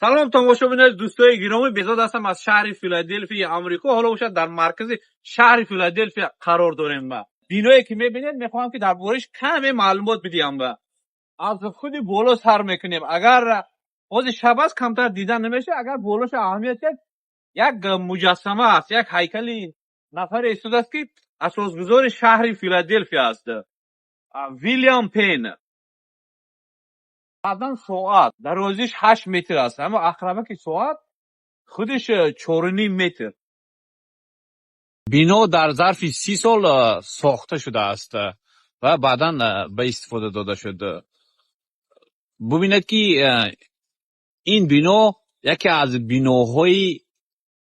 Салом, тамошобинони дӯстои гиромӣ! Безод ҳастам аз шаҳри Филаделфияи Амрико. Ҳоло бошад, дар маркази шаҳри Филаделфия қарор дорем. Ба биное, ки мебинед, мехоҳам, ки дар бораиш каме маълумот бидиҳам. Ба аз худи боло сар мекунем. Агар ҳозир шаб аст, камтар дида намешавад. Агар болоша аҳамият диҳед, як муҷассама аст, як ҳайкали нафаре истодааст, ки асосгузори шаҳри Филаделфия аст, Вилям Пен. Баъдан соат дарозиш 8 метр аст, аммо ақрабаки соат худиш 4,5 метр. Бино дар зарфи 30 сол сохта шудааст ва баъдан ба истифода дода шуд. Бубинед, ки ин бино яке аз биноҳои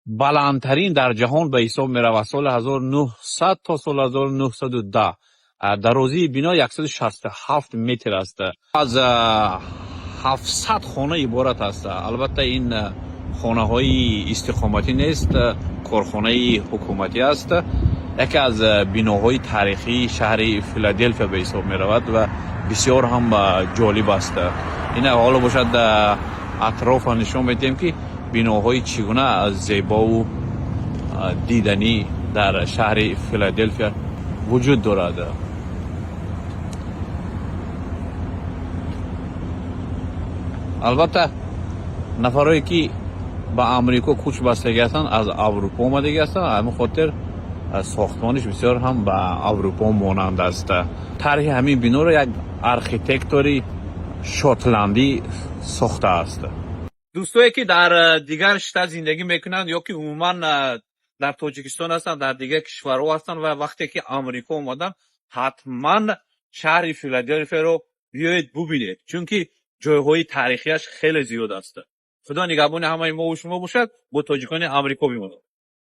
баландтарин дар ҷаҳон ба ҳисоб меравад. Соли 1900 то соли 1910 дарозии бино 167 метр аст. Аз 700 хона иборат аст. Албатта, ин хонаҳои истиқоматӣ нест, корхонаи ҳукуматӣ аст. Яке аз биноҳои таърихии шаҳри Филаделфия ба ҳисоб меравад ва бисёр ҳам ҷолиб аст. Ин ҳоло бошад, атрофа нишон медиҳем, ки биноҳои чӣ гуна зебову диданӣ дар шаҳри Филаделфия вуҷуд дорад. Албатта, нафарое, ки ба Амрико кӯч бастагӣ ҳастанд, аз Аврупо омадагӣ ҳастанд, ҳамин хотир сохтмониш бисёр ҳам ба Аврупо монанд аст. Тарҳи ҳамин биноро як архитектори шотландӣ сохтааст. Дӯстое, ки дар дигар штат зиндагӣ мекунанд ё ки умуман дар Тоҷикистон ҳастанд, дар дигар кишварҳо ҳастанд ва вақте ки Амрико омаданд, ҳатман шаҳри Филаделфияро биёед бубинед, чунки ҷойҳои таърихиаш хеле зиёд аст. Худо нигаҳбони ҳамаи мову шумо бошад. Бо тоҷикони Амрико бимонад.